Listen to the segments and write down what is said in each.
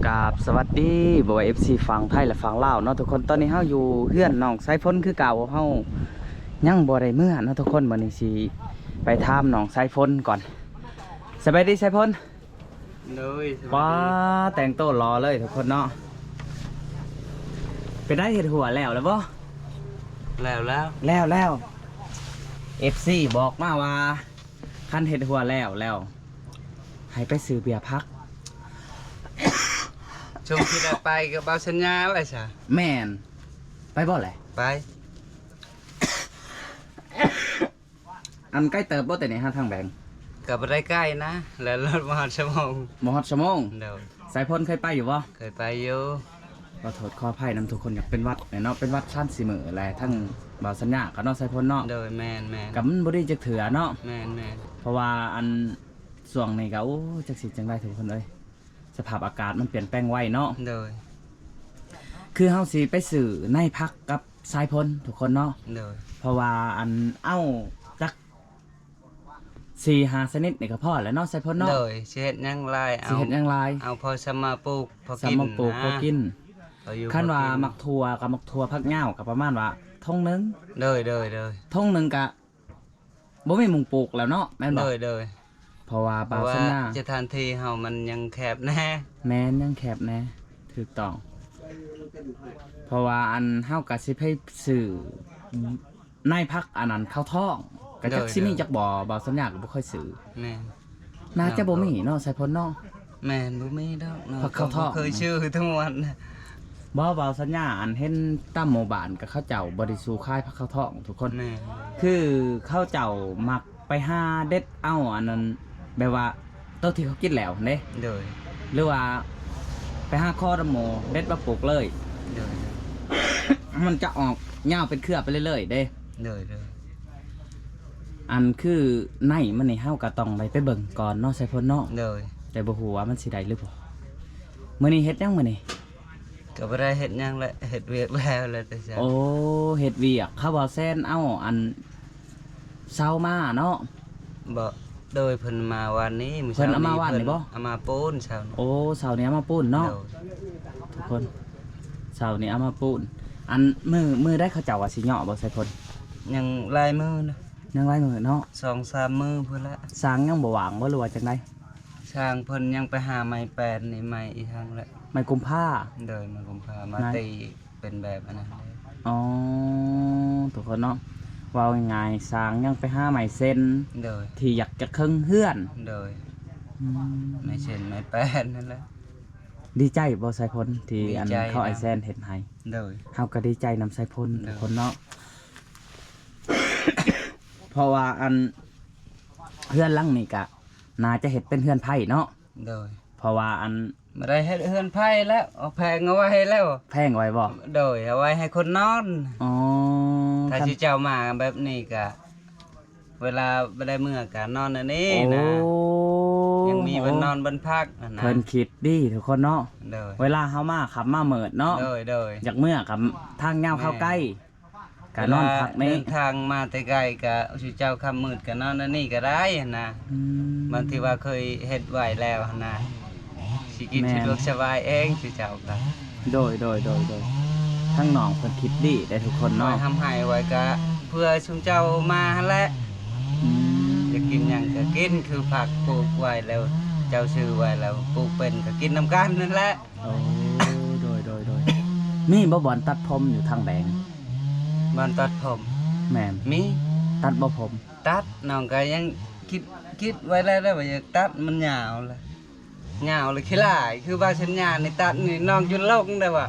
ກາບສະຫວັດດີ ບໍ່ວ່າເອັຟຊີຝັ່ງໄທ ແລະ ຝັ່ງລາວເນາະທຸກຄົນ. ຕອນນີ້ເຮົາຢູ່ເຮືອນນ້ອງສາຍຝົນຄືເກົ່າ, ເຮົາຍັງບໍ່ໄດ້ເມືອເນາະທຸກຄົນ. ມື້ນີ້ຊິໄປຖາມນ້ອງສາຍຝົນກ່ອນ. ສະບາຍດີສາຍຝົນ. ໂດຍ ສະບາຍດີ. ວ້າ ແຕ່ງໂຕຫຼໍ່ເລີຍທຸກຄົນເນາະ. ເປັນໃດ ເຮັດຮົ້ວແລ້ວແລ້ວບໍ່? ແລ້ວແລ້ວ ແລ້ວແລ້ວ. ເອັຟຊີບອກມາວ່າ ຄັນເຮັດຮົ້ວແລ້ວແລ້ວ ໃຫ້ໄປຊື້ເບຍຜັກ. ຊ່ວງທີ່ໄດ້ໄປກັບບ່າວສັນຍາແຫຼະຊະ. ແມ່ນ. ໄປບໍ່ແຫຼະ? ໄປ. ອັນໃກ້ເຕີບບໍ່ແຕ່ນີ້ຫາທາງແບງ? ກໍບໍ່ໄດ້ໃກ້ນະ ແລ່ນລົດບໍ່ຮອດຊົ່ວໂມງ. ບໍ່ຮອດຊົ່ວໂມງ? ໂດຍ. ສາຍຝົນເຄີຍໄປຢູ່ບໍ່? ເຄີຍໄປຢູ່. ຂໍໂທດຂໍອະໄພນຳທຸກຄົນ, ຢາກເປັນຫວັດແຫຼະເນາະ, ເປັນຫວັດສາມສີ່ມື້ແລ້ວ ທັງບ່າວສັນຍາກັບນ້ອງສາຍຝົນເນາະ. ໂດຍ ແມ່ນໆ. ກໍມັນບໍ່ດີຈັກເທື່ອເນາະ. ແມ່ນໆ. ເພາະວ່າອັນຊ່ວງນີ້ກໍ ໂອ້ ຈັກຊິຈັ່ງໃດທຸກຄົນເອີຍ, ສະພາບອາກາດມັນປ່ຽນແປງໄວເນາະ. ໂດຍ. ຄືເຮົາຊິໄປຊື້ໃນຜັກກັບສາຍຝົນທຸກຄົນເນາະ. ໂດຍ. ເພາະວ່າອັນ ເອົາຈັກສີ່ຫ້າຊະນິດນີ້ກໍພໍແລ້ວເນາະ ສາຍຝົນເນາະ. ໂດຍ. ຊິເຮັດຫຍັງຫຼາຍ? ຊິເຮັດຫຍັງຫຼາຍ? ເອົາພໍສຳມາປູກພໍກິນ. ສຳມາປູກພໍກິນ. ເອົາຢູ່ ຄັນວ່າ ພໍກິນ ໝາກຖົ່ວກັບໝາກຖົ່ວ ຜັກຫຍ້າວກໍປະມານວ່າຖົງໜຶ່ງ. ໂດຍໆໆ. ຖົງໜຶ່ງກະ ບໍ່ມີໝ່ອງປູກແລ້ວເນາະ ແມ່ນບໍ່? ໂດຍໆ. ເພາະວ່າ ເພາະວ່າ ບ່າວສັນຍາ ສະຖານທີ່ເຮົາມັນຍັງແຄບແດ່. ແມ່ນ ຍັງແຄບແດ່. ຖືກຕ້ອງ. ເພາະວ່າອັນ ເຮົາກໍຊິໄປຊື້ໃນຜັກອັນນັ້ນເຂົ້າທ້ອງ ກໍຈັກ ໂດຍໆ ຊິມີຈັກບໍ່, ບ່າວສັນຍາກໍບໍ່ຄ່ອຍຊື້. ແມ່ນ. ໜ້າຈະບໍ່ມີເນາະ ສາຍຝົນເນາະ. ແມ່ນ ບໍ່ມີດອກເນາະ ຜັກເຂົ້າທ້ອງ ເຄີຍຊື້ທັງວັນ. ບໍ່ ບ່າວສັນຍາ ອັນເຫັນຕາມໝູ່ບ້ານກໍເຂົາເຈົ້າບໍ່ໄດ້ສູ່ຂາຍຜັກເຂົ້າທ້ອງທຸກຄົນ. ແມ່ນ. ຄືເຂົາເຈົ້າມັກໄປຫາເດັດເອົາອັນນັ້ນ ແບບວ່າໂຕທີ່ເຂົາກິນແລ້ວຫັ້ນເດ້. ໂດຍ. ຫຼືວ່າໄປຫາຂໍນຳໝູ່ເດັດມາປູກເລີຍ. ໂດຍໆ. ມັນຈະອອກຍາວເປັນເຄືອໄປເລື້ອຍໆເດ້. ໂດຍໆ. ອັນຄືໃນມັນນີ້ ເຮົາກໍຕ້ອງໄດ້ໄປເບິ່ງກ່ອນເນາະ ສາຍຝົນເນາະ. ໂດຍ. ແຕ່ບໍ່ຮູ້ວ່າມັນຊິໄດ້ຫຼືບໍ່. ມື້ນີ້ເຮັດຫຍັງມື້ນີ້? ກໍບໍ່ໄດ້ເຮັດຫຍັງແຫຼະ ເຮັດວຽກແລ້ວແຫຼະແຕ່ເຊົ້າ. ໂອ້ ເຮັດວຽກ. ເຂົາເວົ້າແຊນເອົາອັນເສົາມາເນາະ. ບໍ່ ໂດຍ ເພິ່ນມາວານນີ້ ມື້ເຊົ້ານີ້. ເພິ່ນເອົາມາວານນີ້ບໍ່? ເພິ່ນເອົາມາປູນເຊົ້ານີ້. ໂອ້ ເຊົ້ານີ້ເອົາມາປູນເນາະ. ໂດຍ. ທຸກຄົນ ເຊົ້ານີ້ເອົາມາປູນ. ອັນມື້ ມື້ໃດເຂົາເຈົ້າວ່າຊິເຍາະບໍ່ ສາຍຝົນ? ຍັງຫຼາຍມື້ນະ. ຍັງຫຼາຍມື້ເນາະ. ສອງສາມມື້ພຸ້ນລະ. ຊ່າງຍັງບໍ່ວ່າງບໍ່ ຫຼືວ່າຈັ່ງໃດ? ຊ່າງເພິ່ນຍັງໄປຫາໄມ້ແປ້ນນີ້ ໄມ້ອີຫຍັງແຫຼະ ໄມ້ກຸມພາ. ໂດຍ ໄມ້ກຸມພາມາ ນະ ຕີເປັນແບບອັນນັ້ນເດ້. ອໍ ທຸກຄົນເນາະ ເວົ້າງ່າຍໆ ຊ່າງຍັງໄປຫາໄມ້ເຊັນ. ໂດຍ. ທີ່ຢາກຈະເຄິ່ງເຮືອນ. ໂດຍ. ອືມ ໄມ້ເຊັນໄມ້ແປ້ນນັ້ນແຫຼະ. ດີໃຈບໍ່ ສາຍຝົນ ທີ່ ດີໃຈ ອັນເຂົາ ນະ ອ້າຍແຊນເຮັດໃຫ້? ໂດຍ. ເຮົາກໍດີໃຈນຳສາຍຝົນ ໂດຍ ທຸກຄົນເນາະ ເພາະວ່າອັນເຮືອນຫຼັງນີ້ກະໜ້າຈະເຮັດເປັນເຮືອນໄພ້ເນາະ. ໂດຍ. ເພາະວ່າອັນ ບໍ່ໄດ້ເຮັດເຮືອນໄພ້ແລ້ວ ເອົາແພງເອົາໄວ້ແລ້ວ. ແພງໄວ້ບໍ່? ໂດຍ ເອົາໄວ້ໃຫ້ຄົນນອນ. ອໍ ຖ້າ ຄັນ ຊິເຈົ້າມາແບບນີ້ກະ ເວລາບໍ່ໄດ້ເມືອກະນອນອັນນີ້ນະ. ໂອ້ ຍັງມີ ໂອ້ ບ່ອນນອນບ່ອນພັກຫັ້ນນະ. ເພິ່ນຄິດດີທຸກຄົນເນາະ. ໂດຍ. ເວລາເຮົາມາຄ່ຳມາມືດເນາະ. ໂດຍໆ. ຢາກເມືອກະທາງຍາວ ແມ່ນ ເຂົ້າໃກ້ ກະນອນພັກນີ້. ເວລາເດີນທາງມາແຕ່ໄກກະ ຊຸເຈົ້າຄ່ຳມືດກະນອນອັນນີ້ກະໄດ້ຫັ້ນນະ. ອືມ. ບາງທີວ່າເຄີຍເຮັດໄວ້ແລ້ວຫັ້ນນະ. ຊິກິນ ແມ່ນ ສະດວກສະບາຍເອງ ຊຸເຈົ້າກະ. ໂດຍ ໂດຍ ໂດຍ ໂດຍ. ທາງນ້ອງເພິ່ນຄິດດີເດ້ທຸກຄົນເນາະ. ຂ້ອຍຮ່ຳໄຫ້ໄວ້ກະເພື່ອຊຸມເຈົ້າມາຫັ້ນແຫຼະ. ອືມ. ຢາກກິນຫຍັງກະກິນ ຄືຜັກປູກໄວ້ແລ້ວ ເຈົ້າຊື້ໄວ້ແລ້ວ ປູກເປັນກະກິນນຳກັນຫັ້ນແຫຼະ. ໂອ້ ໂດຍ ໂດຍ ໂດຍ. ມີບໍ່ບ່ອນຕັດຜົມຢູ່ທາງແບງ? ບ່ອນຕັດຜົມ? ແມ່ນ. ມີ. ຕັດບໍ່ຜົມ? ຕັດ. ນ້ອງກະຍັງຄິດ ຄິດໄວ້ແລ້ວ ແລ້ວວ່າຢາກຕັດ ມັນຍາວລະ ຍາວລະຂີ້ລ້າຍ ຄືບ່າວສັນຍານີ້ຕັດນີ້ ນ້ອງຈົນຫຼົງໄດ້ວ່າ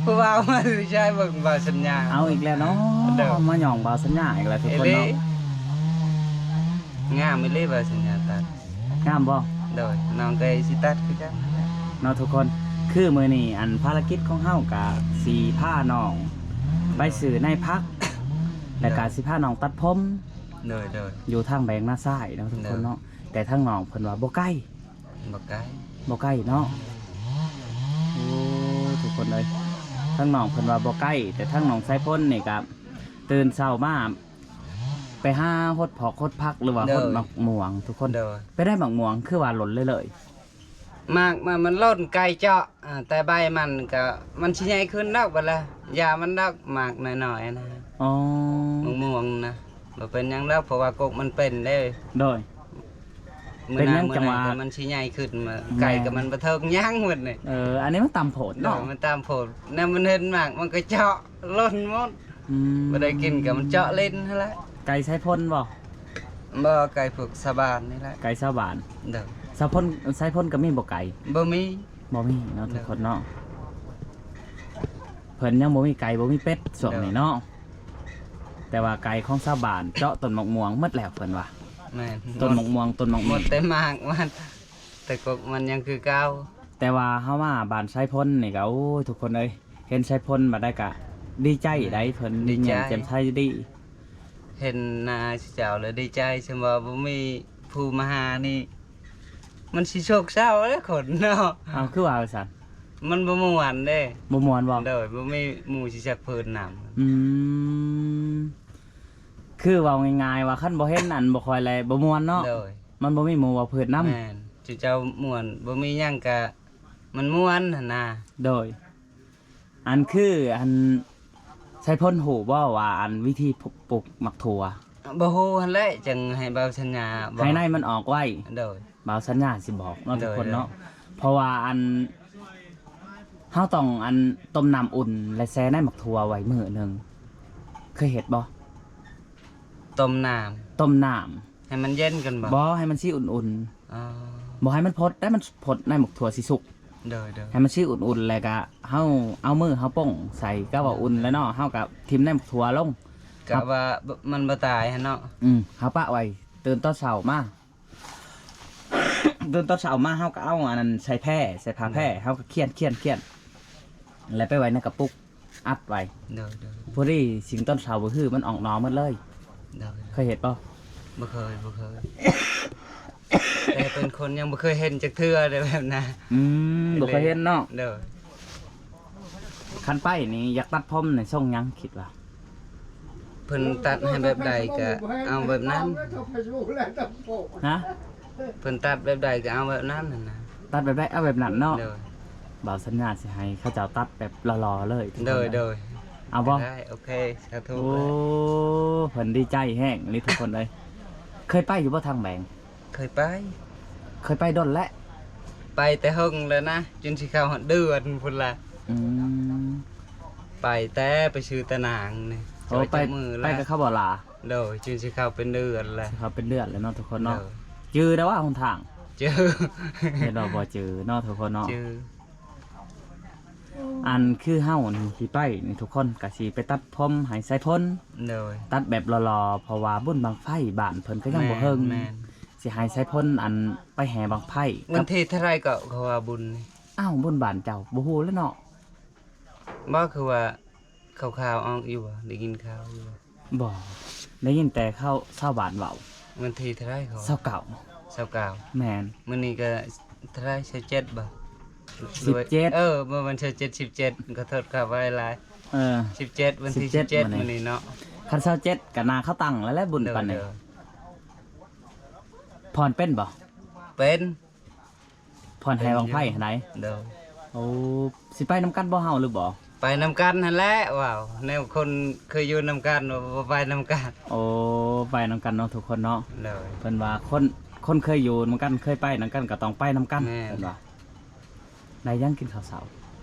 ຜູ້ບ່າວມາໃຊ້ເບິ່ງບ່າວສັນຍາ. ເອົາອີກແລ້ວເນາະ. ໂດຍ. ມາຫຍ້ອງບ່າວສັນຍາອີກແລ້ວທຸກຄົນເນາະ. ອີ່ຫຼີ ງາມອີ່ຫຼີບ່າວສັນຍາຕັດ. ງາມບໍ່? ໂດຍ. ນ້ອງກໍຊິຕັດຄືກັນເນາະທຸກຄົນ. ຄືມື້ນີ້ ອັນ ພາລະກິດຂອງເຮົາກະຊິພານ້ອງໄປຊື້ໃນຜັກ ໂດຍ ແລ້ວກະຊິພານ້ອງຕັດຜົມ. ໂດຍ ໂດຍ. ຢູ່ທາງແບງນາຊາຍເນາະທຸກຄົນເນາະ. ໂດຍ. ແຕ່ທາງນ້ອງເພິ່ນວ່າບໍ່ໄກ. ບໍ່ໄກ. ບໍ່ໄກເນາະ. ໂອ້ ທຸກຄົນເອີຍ ທາງນ້ອງເພິ່ນວ່າບໍ່ໄກ ແຕ່ທາງນ້ອງສາຍຝົນນີ້ກະຕື່ນເຊົ້າມາ ໄປຫາຫົດຜອກຫົດຜັກ ຫຼືວ່າ ໂດຍ ຫົດໝາກມ່ວງທຸກຄົນ. ໂດຍ. ໄປໄດ້ໝາກມ່ວງຄືວ່າຫຼົ່ນເລີຍໆ? ໝາກມັນ ມັນຫຼົ່ນ ໄກ່ເຈາະ ອ່າ ແຕ່ໃບມັນກໍ ມັນຊິໃຫຍ່ຂຶ້ນດອກ ບັດລະ ຢ່າມັນດອກ ໝາກນ້ອຍໆນະ. ອໍ ມະມ່ວງນະ ບໍ່ເປັນຫຍັງດອກ ເພາະວ່າກົກມັນເປັນເດ້. ໂດຍ ມື້ໜ້າ ເປັນຫຍັງ ມື້ໃດ ຈັ່ງວ່າ ກໍມັນຊິໃຫຍ່ຂຶ້ນ ແມ່ນ ໄກ່ກໍມັນບໍ່ເຖິງຫຍັງໝົດນີ້. ເອີ ອັນນີ້ມັນຕ່ຳໂພດເນາະ. ໂດຍ ມັນຕ່ຳໂພດ ແນວມັນເຫັນໝາກມັນກໍເຈາະ ຫຼົ່ນໝົດ. ອືມ ບໍ່ໄດ້ກິນກໍມັນເຈາະຫຼິ້ນຫັ້ນແຫຼະ. ໄກ່ໄຊພົນບໍ່? ບໍ່ ໄກ່ພວກຊາວບ້ານນີ້ແຫຼະ. ໄກ່ຊາວບ້ານ. ໂດຍ ຊາວພົນ ໄຊພົນກໍມີບໍ່ໄກ່? ບໍ່ມີ. ບໍ່ມີເນາະ ໂດຍ ທຸກຄົນເນາະ. ເພິ່ນຍັງບໍ່ມີໄກ່ ບໍ່ມີເປັດຊ່ວງນີ້ເນາະ. ໂດຍ ແຕ່ວ່າໄກ່ຂອງຊາວບ້ານເຈາະຕົ້ນໝາກມ່ວງໝົດແລ້ວ ເພິ່ນວ່າ. ແມ່ນ ຕົ້ນໝາກມ່ວງ ຕົ້ນໝາກ ໝົດແຕ່ໝາກມັນ ແຕ່ກົກມັນຍັງຄືເກົ່າ. ແຕ່ວ່າເຮົາມາບ້ານໄຊພົນນີ້ກໍ ໂອ້ຍ ທຸກຄົນເອີຍ ເຫັນໄຊພົນບາດໃດກະດີໃຈໄດ໋. ເພິ່ນ ດີໃຈ ແຈ່ມໃສດີ ເຫັນໜ້າເຈົ້າແລ້ວດີໃຈ. ສົມວ່າບໍ່ມີຜູ້ມາຫານີ້ ມັນຊິໂສກເສົ້າແຫຼະຄົນເນາະ. ເອົາ ຄືວ່າຊັ້ນ? ມັນບໍ່ມ່ວນເດ້. ບໍ່ມ່ວນບໍ່? ໂດຍ ບໍ່ມີໝູ່ຊິຈັກເພີນນຳ. ອືມ ຄືເວົ້າງ່າຍໆວ່າ ຄັນບໍ່ເຫັນອັນບໍ່ຄ່ອຍແລະບໍ່ມ່ວນເນາະ. ໂດຍ ມັນບໍ່ມີໝູ່ເວົ້າເພີດນຳ. ແມ່ນ ຈຸເຈົ້າມ່ວນ ບໍ່ມີຫຍັງກະມັນມ່ວນຫັ້ນນະ. ໂດຍ ອັນຄືອັນໄຊພົນຮູ້ບໍ່ວ່າອັນວິທີ ປູກ ປູກໝາກຖົ່ວ? ບໍ່ຮູ້ຫັ້ນແຫຼະ ຈັ່ງໃຫ້ບ່າວສັນຍາບອກ ໃຫ້ໃນມັນອອກໄວ. ໂດຍ ບ່າວສັນຍາຊິບອກເນາະ ໂດຍ ທຸກຄົນເນາະ. ໂດຍ ເພາະວ່າອັນ ເຮົາຕ້ອງອັນຕົ້ມນ້ຳອຸ່ນ ແລະແຊ່ໃນໝາກຖົ່ວໄວ້ມື້ໜຶ່ງ ເຄີຍເຮັດບໍ່? ຕົ້ມນ້ຳ ຕົ້ມນ້ຳ ໃຫ້ມັນເຢັນກ່ອນບໍ່? ບໍ່ ໃຫ້ມັນສີອຸ່ນໆ. ອໍ ບໍ່ໃຫ້ມັນພົດໄດ໋ ມັນພົດໃນໝາກຖົ່ວຊິສຸກ. ໂດຍໆ ໃຫ້ມັນສີອຸ່ນໆ ແລ້ວກະເຮົາເອົາມືເຮົາປົງໃສ່ກະວ່າອຸ່ນແລ້ວເນາະ ເຮົາກະຖິ້ມໃນໝາກຖົ່ວລົງ ກະວ່າມັນບໍ່ຕາຍຫັ້ນເນາະ. ອືມ ເຮົາປະໄວ້ ຕື່ນຕອນເຊົ້າມາ ຕື່ນຕອນເຊົ້າມາເຮົາກໍເອົາອັນນັ້ນໃສ່ແພ ໃສ່ຜ້າແພ ໂດຍ ເຮົາກໍຂຽນໆໆ ແລ້ວໄປໄວ້ໃນກະປຸກ ອັດໄວ້. ໂດຍໆ ພໍດີຊິງຕອນເຊົ້າບໍ່ຄືມັນອອກໜໍ່ໝົດເລີຍ. ໂດຍ ເຄີຍເຮັດບໍ່? ບໍ່ເຄີຍ ບໍ່ເຄີຍ ແຕ່ເປັນຄົນຍັງບໍ່ເຄີຍເຫັນຈັກເທື່ອເດ້ແບບນັ້ນ. ອືມ ບໍ່ເຄີຍເຫັນເນາະ. ໂດຍ ຄັນໄປນີ້ຢາກຕັດຜົມນີ້ຊົງຫຍັງ ຄິດວ່າ? ເພິ່ນຕັດໃຫ້ແບບໃດກໍເອົາແບບນັ້ນ. ຮະ? ເພິ່ນຕັດແບບໃດກໍເອົາແບບນັ້ນຫັ້ນນະ. ຕັດແບບໃດເອົາແບບນັ້ນເນາະ. ໂດຍ ບ່າວສັນຍາຊິໃຫ້ເຂົາເຈົ້າຕັດແບບຫຼໍ່ໆເລີຍ. ໂດຍໆ ເອົາບໍ່? ໄດ້ ໂອເຄ ສາທຸ. ໂອ້ ເພິ່ນດີໃຈແຮງອີ່ຫຼີທຸກຄົນເອີຍ. ເຄີຍໄປຢູ່ບໍ່ທາງແບງ? ເຄີຍໄປ. ເຄີຍໄປດົນແລ້ວ? ໄປແຕ່ເຫິງແລ້ວນະ ຈົນຊິເຂົ້າຮອດເດືອນພຸ້ນລະ. ອືມ ໄປແຕ່ໄປຊື້ຕາໜາງນີ້. ໂອ້ ໄປ ໄປກັບເຂົາບໍ່ລະ? ໂດຍ ຈຶ່ງຊິເຂົ້າເປັນເດືອນແລ້ວ. ຊິເຂົ້າເປັນເດືອນແລ້ວເນາະ ທຸກຄົນເນາະ. ໂດຍ ຈື່ໄດ້ວ່າຫົນທາງ? ຈື່ ເຫັນວ່າບໍ່ຈື່ເນາະ ທຸກຄົນເນາະ. ຈື່ ອັນຄືເຮົານີ້ຊິໄປນີ້ ທຸກຄົນກໍຊິໄປຕັດຜົມໃຫ້ໄຊພົນ. ໂດຍ ຕັດແບບຫຼໍ່ໆ ເພາະວ່າບຸນບັ້ງໄຟບ້ານເພິ່ນກໍຍັງບໍ່ເຖິງ. ແມ່ນ ແມ່ນ ຊິໃຫ້ໄຊພົນອັນໄປແຫ່ບັ້ງໄຟ. ວັນທີເທົ່າໃດກໍ ເຂົາວ່າບຸນນີ້? ອ້າວ ບຸນບ້ານເຈົ້າ ບໍ່ຮູ້ແລ້ວເນາະ. ບໍ່ ຄືວ່າ ຂ່າວໆອອກຢູ່ບໍ່? ໄດ້ຍິນຂ່າວຢູ່ບໍ່? ບໍ່ ໄດ້ຍິນແຕ່ເຂົາ ຊາວບ້ານເວົ້າ. ວັນທີເທົ່າໃດເຂົາວ່າ? ຊາວເກົ້າ. ຊາວເກົ້າ. ແມ່ນ. ມື້ນີ້ກໍເທົ່າໃດ? ຊາວເຈັດບໍ່? ສິບເຈັດ. ເອີ ບໍ່ແມ່ນຊາວເຈັດ ສິບເຈັດ ຂໍໂທດ ຂະຫວາຍຫຼາຍ. ເອີ ສິບເຈັດ ວັນທີສິບເຈັດ ມື້ນີ້ເນາະ. ຄັນຊາວເຈັດກໍໜ້າເຂົາຕັ້ງແລ້ວແຫຼະ ບຸນປານນີ້. ໂດຍ ພອນເປັນບໍ່? ເປັນ. ພອນແຫ່ບັ້ງໄຟຫັ້ນໃດ? ໂດຍ. ໂອ້ ຊິໄປນຳກັນບໍ່ເຮົາ ຫຼືບໍ່? ໄປນຳກັນຫັ້ນແຫຼະ. ວ້າວ ແນວຄົນເຄີຍຢູ່ນຳກັນ ບໍ່ໄປນຳກັນ. ໂອ້ ໄປນຳກັນເນາະ ທຸກຄົນເນາະ. ໂດຍ. ເພິ່ນວ່າຄົນ ຄົນເຄີຍຢູ່ນຳກັນ ເຄີຍໄປນຳກັນ ກໍຕ້ອງໄປນຳກັນ. ແມ່ນ. ເພິ່ນວ່າ ໄດ້ຫຍັງກິນເຂົ້າເຊົ້າ?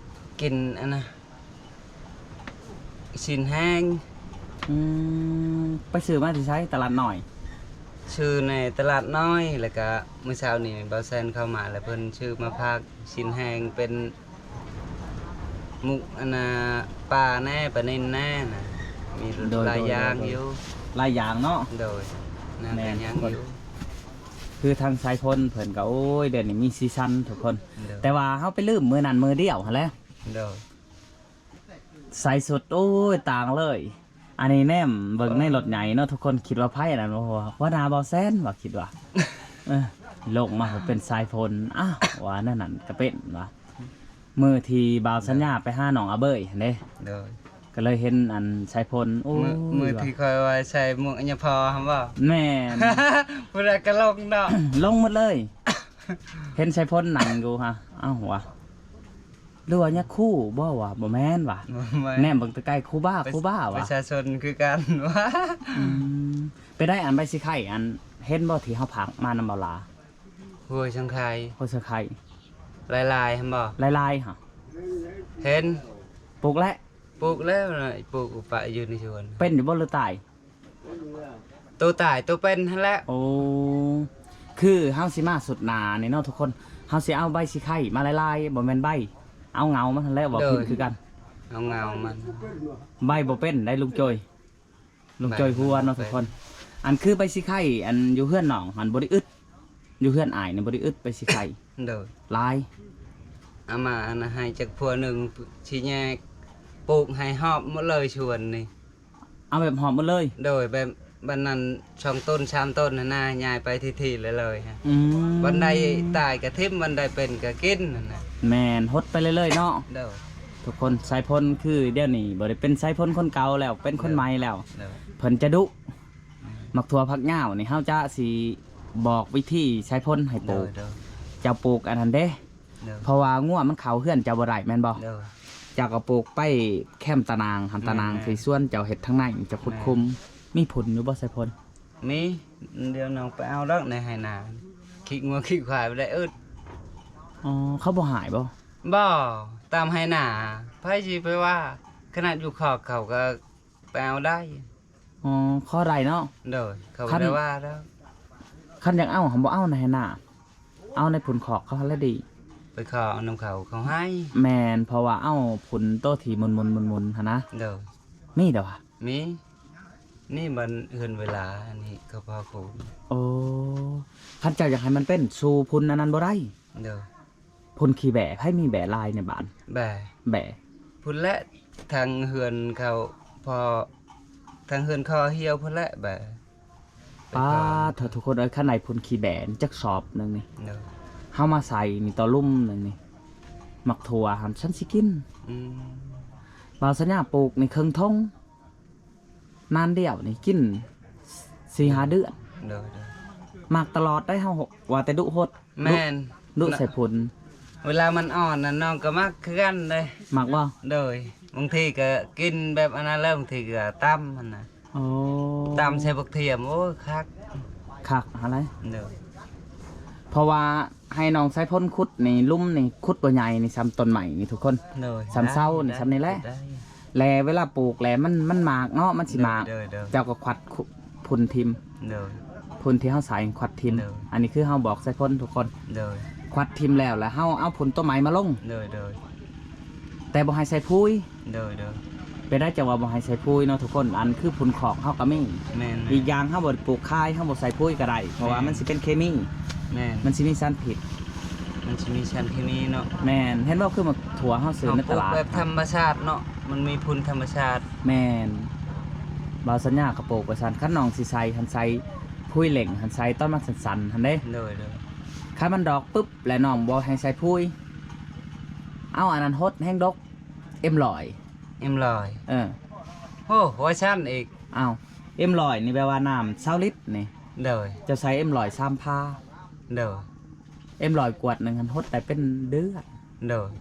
ກິນອັນນະ ຊີ້ນແຫ້ງ. ອືມ ໄປຊື້ມາແຕ່ໃສ? ຕະຫຼາດນ້ອຍ? ຊື້ໃນຕະຫຼາດນ້ອຍ ແລ້ວກະມື້ເຊົ້ານີ້ບ່າວແຊນເຂົ້າມາ ແລ້ວເພິ່ນຊື້ມາຝາກ ຊີ້ນແຫ້ງ ເປັນໝູກ ອັນນະ ປາແດ່ ປານິນແດ່ນະ ມີ ໂດຍ ຫຼາຍ ໂດຍ ຢ່າງ ໂດຍ ຢູ່. ຫຼາຍຢ່າງເນາະ. ໂດຍ. ນະ ແມ່ນ ຫຼາຍຢ່າງຢູ່. ຄືທາງສາຍພົນເພິ່ນກໍ ໂອ້ຍ ດຽວນີ້ມີສີສັນທຸກຄົນ. ໂດຍ. ແຕ່ວ່າເຮົາໄປລືມມື້ນັ້ນມື້ດຽວຫັ້ນແຫຼະ. ໂດຍ. ໃສ່ຊຸດ ໂອ້ຍ ຕ່າງເລີຍ. ອັນນີ້ແນມເບິ່ງໃນລົດໃຫຍ່ເນາະ ທຸກຄົນຄິດວ່າໃຜນັ້ນ. ໂອ້ໂຫ ຫົວໜ້າບ່າວແຊນວ່າ ຄິດວ່າ ເອີ ລົງມາເປັນສາຍພົນ. ອ້າວ ວ່າແນວນັ້ນກໍເປັນວ່າ ມື້ທີ່ບ່າວສັນຍາໄປຫານ້ອງອາເບີຍຫັ້ນເດ້. ໂດຍ. ກໍເລີຍເຫັນອັນສາຍພົນ. ໂອ້ຍ ມື້ ມື້ທີ່ຂ້ອຍວ່າໃສ່ໝວກອັນຍະພໍຫັ້ນບໍ່? ແມ່ນ. ຜູ້ໃດກໍລົງເນາະ. ລົງໝົດເລີຍ. ເຫັນໄຊພົນນັ່ງຢູ່ຫະ ເອົ້າ ຫວາ ຫຼືວ່າຍາຄູບໍ່ຫວາ ບໍ່ແມ່ນຫວາ ບໍ່ແມ່ນ ແນມເບິ່ງແຕ່ໄກຄູບາ ໄປ ຄູບາຫວາ ປະຊາຊົນຄືກັນຫວາ ອືມ ເປັນໄດ ອັນໃບສີໄຄ ອັນເຫັນບໍ່ທີ່ເຮົາຝາກມານຳເບົາຫຼາ ຫ້ວຍສັງໄຄ ຫ້ວຍສັງໄຄ ຫຼາຍໆຫັ້ນບໍ່ ຫຼາຍໆຫະ ເຫັນ ປູກແລ້ວ ປູກແລ້ວນະ ປູກປະຢູ່ໃນສວນ ເປັນຢູ່ບໍ່ ຫຼືຕາຍ? ໂຕຕາຍໂຕເປັນຫັ້ນແຫຼະ ໂອ້ ຄືເຮົາຊິມາຊຸດໜ້ານີ້ເນາະທຸກຄົນ ເຮົາຊິເອົາໃບສີໄຄມາຫຼາຍໆ ບໍ່ແມ່ນໃບ ເອົາເຫງົາມັນຫັ້ນແຫຼະ ເວົ້າຜິດຄືກັນ ເອົາເຫງົາມັນ ໃບບໍ່ເປັນໄດ໋ລຸງໂຈຍ ລຸງໂຈຍຫົວເນາະທຸກຄົນ ອັນຄືໃບສີໄຄ ອັນຢູ່ເຮືອນນ້ອງຫັ້ນບໍ່ໄດ້ອຶດ ຢູ່ເຮືອນອ້າຍນີ້ບໍ່ໄດ້ອຶດ ໄປຊິໄຄ ໂດຍ ຫຼາຍ ເອົາມາອັນໃຫ້ຈັກພົວໜຶ່ງ ຊິແຍກປູກໃຫ້ຮອບໝົດເລີຍສວນນີ້ ເອົາແບບຮອບໝົດເລີຍ ໂດຍ ແບບບັດນັ້ນສອງຕົ້ນສາມຕົ້ນຫັ້ນນະ ຍ້າຍໄປທີ່ໆເລີຍໆ ອືມ ບ່ອນໃດຕາຍກະຖິ້ມ ບ່ອນໃດເປັນກະກິນຫັ້ນນະ ແມ່ນ ຫົດໄປເລື້ອຍໆເນາະ ໂດຍ ທຸກຄົນ ໄຊພົນຄືດຽວນີ້ບໍ່ໄດ້ເປັນໄຊພົນຄົນເກົ່າແລ້ວ ເປັນຄົນໃໝ່ແລ້ວ ໂດຍ ເພິ່ນຈະດຸ ໝາກຖົ່ວຜັກຍາວນີ້ ເຮົາຈະຊິບອກວິທີໃຊ້ພົນໃຫ້ປູກ ໂດຍ ເຈົ້າປູກອັນນັ້ນເດ້ ໂດຍ ເພາະວ່າງົວມັນເຂົ້າເຮືອນເຈົ້າບໍ່ໄດ້ແມ່ນບໍ່? ໂດຍ ເຈົ້າກໍປູກໄປແຄມຕາໜ່າງຫັ້ນ ຕາໜ່າງທີ່ສວນເຈົ້າເຮັດທາງໃນ ເຈົ້າຂຸດຂຸມ ມີພຸ້ນຢູ່ບໍ່ໃຊ້ພົນ? ມີ ດຽວນ້ອງໄປເອົາດອກໃນໄຮ່ນາ ຂີ້ງົວຂີ້ຄວາຍບໍ່ໄດ້ອຶດ. ອໍ ເຂົາບໍ່ຮ້າຍບໍ່? ບໍ່ ຕາມໄຮ່ນາ ໃຜຊິໄປວ່າ ຂະໜາດຢູ່ຄອກເຂົາກໍໄປເອົາໄດ້. ອໍ ຂໍໄດ້ເນາະ. ໂດຍ ເຂົາບໍ່ໄດ້ວ່າດອກ. ຄັນຢາກເອົາຫັ້ນບໍ່ເອົາໃນໄຮ່ນາ ເອົາໃນພຸ້ນຄອກເຂົາຫັ້ນລະດີ. ໄປຂໍເອົານຳເຂົາ ເຂົາໃຫ້. ແມ່ນ ເພາະວ່າເອົາພຸ້ນໂຕທີ່ໝຸນໆໆຫັ້ນນະ. ໂດຍ ມີດອກຫວາ? ມີ ນີ້ມັນເຮືອນເວລາ ອັນນີ້ກໍພໍຄູນ. ໂອ້ ຄັນເຈົ້າຢາກໃຫ້ມັນເປັນສູ່ພຸ້ນອັນນັ້ນບໍ່ໄດ້. ໂດຍ ພຸ້ນຂີ້ແບ້ ໃຜມີແບ້ຫຼາຍໃນບ້ານ? ແບ້ ແບ້ ພຸ້ນແຫຼະ ທາງເຮືອນເຂົາ ພໍ ທາງເຮືອນຄໍຫ່ຽວພຸ້ນແຫຼະແບ້. ປາດໂທ້ ທຸກຄົນເອີຍ ຄັນໄດ້ພຸ້ນຂີ້ແບ້ຈັກສອບໜຶ່ງນີ້ ໂດຍ ເຮົາມາໃສ່ນີ້ຕໍ່ລຸ່ມໜຶ່ງນີ້ ໝາກຖົ່ວຫັ້ນ ສັນຊິກິນ. ອືມ ບ່າວສັນຍາປູກນີ້ເຄິ່ງຖົງ ນານດຽວນີ້ກິນສີ່ຫ້າເດືອນ. ໂດຍໆ ໝາກຕະຫຼອດໄດ໋ ເຮົາວ່າແຕ່ດຸຫົດ. ແມ່ນ ດຸໃສ່ພຸ້ນ ເວລາມັນອ່ອນນະ ນ້ອງກໍມັກຄືກັນເດ້. ມັກບໍ່? ໂດຍ ບາງທີກໍກິນແບບອັນນັ້ນແລ້ວ ບາງທີກໍຕຳຫັ້ນນະ. ໂອ້ ຕຳໃສ່ບັກທຽມ ໂອ້ຍ ຄັກ ຄັກຫັ້ນແຫຼະ. ໂດຍ ເພາະວ່າ ໃຫ້ນ້ອງສາຍພົນຂຸດນີ້ ຫຼຸມນີ້ຂຸດບໍ່ໃຫຍ່ນີ້ ສ່ຳຕົ້ນໄມ້ນີ້ທຸກຄົນ. ໂດຍ ສ່ຳເສົານີ້ ໄດ້ ສ່ຳນີ້ແຫຼະ ໄດ້ ແລະເວລາປູກແລະ ມັນ ມັນໝາກເນາະ ມັນຊິໝາກ. ໂດຍໆໆ ເຈົ້າກໍຂວັດພຸ້ນຖິ້ມ. ໂດຍ ພຸ້ນທີ່ເຮົາໃສ່ຂວັດຖິ້ມ. ໂດຍ ອັນນີ້ຄືເຮົາບອກສາຍພົນທຸກຄົນ. ໂດຍ ຂວັດຖິ້ມແລ້ວ ແລ້ວເຮົາເອົາພຸ້ນໂຕໃໝ່ມາລົງ. ໂດຍໆ ແຕ່ບໍ່ໃຫ້ໃສ່ປຸ໋ຍ. ໂດຍໆ ເປັນໄດ້ຈັ່ງວ່າບໍ່ໃຫ້ໃສ່ປຸ໋ຍເນາະທຸກຄົນ ອັນຄືພຸ້ນຄອກເຮົາກໍມີ. ແມ່ນໆ ອີກຢ່າງເຮົາບໍ່ໄດ້ປູກຂາຍ ເຮົາບໍ່ໃສ່ປຸ໋ຍກໍໄດ້ ເພາະວ່າ ແມ່ນ ມັນຊິເປັນເຄມີ. ແມ່ນ ມັນຊິມີສານພິດ. ມັນຊິມີສານເຄມີເນາະ. ແມ່ນ ເຫັນບໍ່ ຄືໝາກຖົ່ວເຮົາຊື້ໃນຕະຫຼາດ ເຮົາປູກແບບທຳມະຊາດເນາະ ມັນມີຝຸ່ນທຳມະຊາດ. ແມ່ນ ບ່າວສັນຍາກໍປູກວ່າຊັ້ນ ຄັນນ້ອງຊິໃສ່ຫັ້ນ ໃສ່ປຸ໋ຍເລັ່ງຫັ້ນ ໃສ່ຕອນມັນສັ້ນໆຫັ້ນເດ້. ໂດຍໆ ຄັນມັນດອກປຶບ ແລະນ້ອງບໍ່ໃຫ້ໃສ່ປຸ໋ຍ ເອົາອັນນັ້ນຫົດແຮງດົກ ເອັມຮ້ອຍ. ເອັມຮ້ອຍ ເອີ ໂອ້ ວ່າຊັ້ນອີກ. ອ້າວ ເອັມຮ້ອຍນີ້ແປວ່ານ້ຳຊາວລິດນີ້. ໂດຍ ເຈົ້າໃສ່ເອັມຮ້ອຍສາມພາ. ໂດຍ ເອັມຮ້ອຍກວດໜຶ່ງຫັ້ນຫົດໄດ້ເປັນເດືອນ. ໂດຍ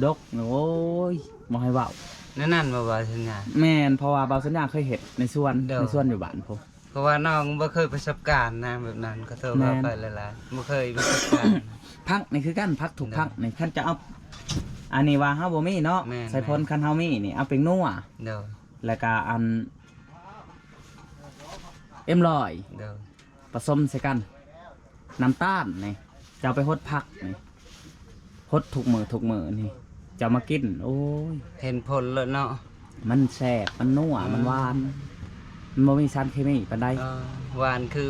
ດົກ ໂອ້ຍ ບໍ່ໃຫ້ເວົ້າ. ແນວນັ້ນບໍ່ ບ່າວສັນຍາ? ແມ່ນ ເພາະວ່າບ່າວສັນຍາເຄີຍເຮັດໃນສວນ. ໂດຍ ໃນສວນຢູ່ບ້ານພຸ້ນ. ເພາະວ່ານ້ອງບໍ່ເຄີຍປະສົບການນະ ແບບນັ້ນ ຂໍໂທດ ແມ່ນ ຂໍອະໄປຫຼາຍໆ ບໍ່ເຄີຍປະສົບການ. ຜັກນີ້ຄືກັນ ຜັກທຸກ ໂດຍ ຜັກນີ້ ຄັນຈະເອົາ ອັນນີ້ວ່າເຮົາບໍ່ມີເນາະ. ແມ່ນໆ ໃສ່ພົນ ຄັນເຮົາມີນີ້ ເອົາແປ້ງນົວ. ໂດຍ ແລ້ວກະອັນ ເອັມຮ້ອຍ. ໂດຍ ປະສົມໃສ່ກັນ ນ້ຳຕານນີ້ ເຈົ້າໄປຫົດຜັກນີ້ ຫົດທຸກມື້ທຸກມື້ນີ້ ເຈົ້າມາກິນ ໂອ້ຍ ເຫັນຜົນແລ້ວເນາະ. ມັນແຊບ ມັນນົວ ອືມ ມັນຫວານ ມັນບໍ່ມີສານເຄມີປານໃດ. ເອີ ຫວານຄື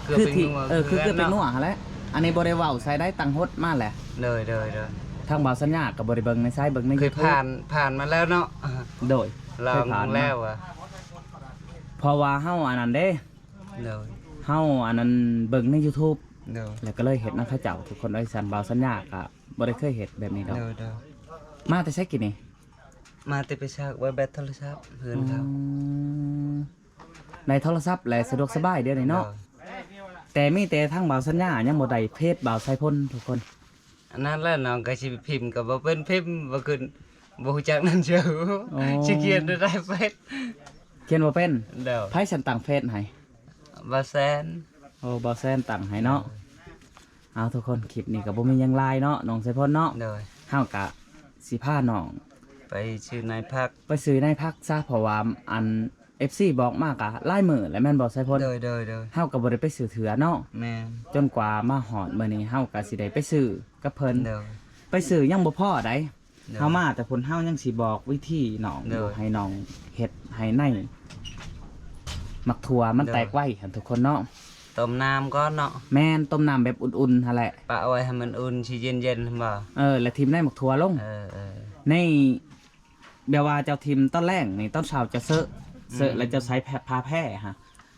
ເກືອ ຄື ເປັນນົວ ເອີ ຄືເກືອ ເກືອ ເປັນນົວຫັ້ນແຫຼະ. ອັນນີ້ບໍ່ໄດ້ເວົ້າໃສ່ໄດ້ ຕັ້ງຫົດມາແຫຼະ. ໂດຍໆໆ ທາງບ່າວສັນຍາກໍບໍ່ໄດ້ເບິ່ງໃນໃສ ເບິ່ງໃນຢູທູບ ຜ່ານ ຜ່ານມາແລ້ວເນາະ. ໂດຍ ລອງແລ້ວ ເພາະວ່າເຮົາອັນນັ້ນເດ້. ໂດຍ ເຮົາອັນນັ້ນເບິ່ງໃນຢູທູບ. ໂດຍ ແລ້ວກໍເລີຍເຮັດນຳເຂົາເຈົ້າ ທຸກຄົນເອີຍ. ສັນ ບ່າວສັນຍາກໍບໍ່ໄດ້ເຄີຍເຮັດແບບນີ້ດອກ. ໂດຍໆ ມາແຕ່ໃສກີ້ນີ້? ມາແຕ່ໄປຊາກໄວ້ແບັດໂທລະສັບເຮືອນເຂົາ. ອືມ ໄດ້ໂທລະສັບແລ້ວສະດວກສະບາຍດຽວນີ້ເນາະ. ໂດຍ ແຕ່ມີແຕ່ທາງບ່າວສັນຍາຍັງບໍ່ໄດ້ເຟສບ່າວໄຊພົນທຸກຄົນ. ອັນນັ້ນແຫຼະ ນ້ອງກໍຊິພິມກໍບໍ່ເປັນ ພິມບໍ່ຂຶ້ນ ບໍ່ຮູ້ຈັກນັ້ນຊື່. ອໍ ຊິຂຽນໄດ້ເຟສ ຂຽນບໍ່ເປັນ. ໂດຍ ໃຜຊັ້ນຕັ້ງເຟສໃຫ້? ບ່າວແຊນ. ໂອ້ ບ່າວແຊນຕັ້ງໃຫ້ເນາະ. ເອີ ເອົາ ທຸກຄົນ ຄລິບນີ້ກໍບໍ່ມີຫຍັງຫຼາຍເນາະ ນ້ອງໄຊພົນເນາະ. ໂດຍ ເຮົາກະຊິພານ້ອງໄປຊື້ໃນຜັກ ໄປຊື້ໃນຜັກຊະ ເພາະວ່າອັນ ເອັຟຊີບອກມາກະຫຼາຍມື້ແລ້ວແມ່ນບໍ່ໄຊພົນ? ໂດຍ ໂດຍ ໂດຍ ເຮົາກໍບໍ່ໄດ້ໄປຊື້ເທື່ອເນາະ. ແມ່ນ ຈົນກວ່າມາຮອດມື້ນີ້ ເຮົາກໍຊິໄດ້ໄປຊື້ກັບເພິ່ນ. ໂດຍ ໄປຊື້ຍັງບໍ່ພໍໃດ. ໂດຍ ເຮົາມາແຕ່ພຸ້ນ ເຮົາຍັງຊິບອກວິທີນ້ອງ ໂດຍ ຢູ່ ໃຫ້ນ້ອງເຮັດໃຫ້ໃນໝາກຖົ່ວມັນ ໂດຍ ແຕກໄວຫັ້ນທຸກຄົນເນາະ. ຕົ້ມນ້ຳກ່ອນເນາະ. ແມ່ນ ຕົ້ມນ້ຳແບບອຸ່ນໆຫັ້ນແຫຼະ ປະໄວ້ໃຫ້ມັນອຸ່ນ ຊິເຢັນໆ ແມ່ນບໍ່? ເອີ ແລ້ວຖິ້ມໃນໝາກຖົ່ວລົງ. ເອີໆ ໃນ ແບບວ່າເຈົ້າຖິ້ມຕອນແລງນີ້ ຕອນເຊົ້າເຈົ້າເຊາະ ອືມ ເຊາະແລ້ວເຈົ້າໃສ່ແຜ່ ຜ້າແພຮະ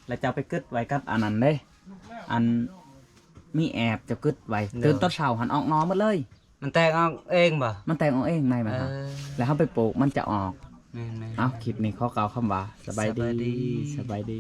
ແລ້ວເຈົ້າໄປກຶດໄວ້ກັບອັນນັ້ນເດ້ ອັນມີແອບເຈົ້າກຶດໄວ້. ໂດຍ ຕື່ນຕອນເຊົ້າຫັ້ນອອກໜໍ່ໝົດເລີຍ. ມັນແຕກອອກເອງບໍ່? ມັນແຕກອອກເອງໃນມັນ. ເອີ ແລ້ວເຮົາໄປປູກມັນຈະອອກ. ແມ່ນໆ ເອົາ ຄລິບນີ້ຂໍກ່າວຄຳວ່າ ສະບາຍດີ ສະບາຍດີ ສະບາຍດີ.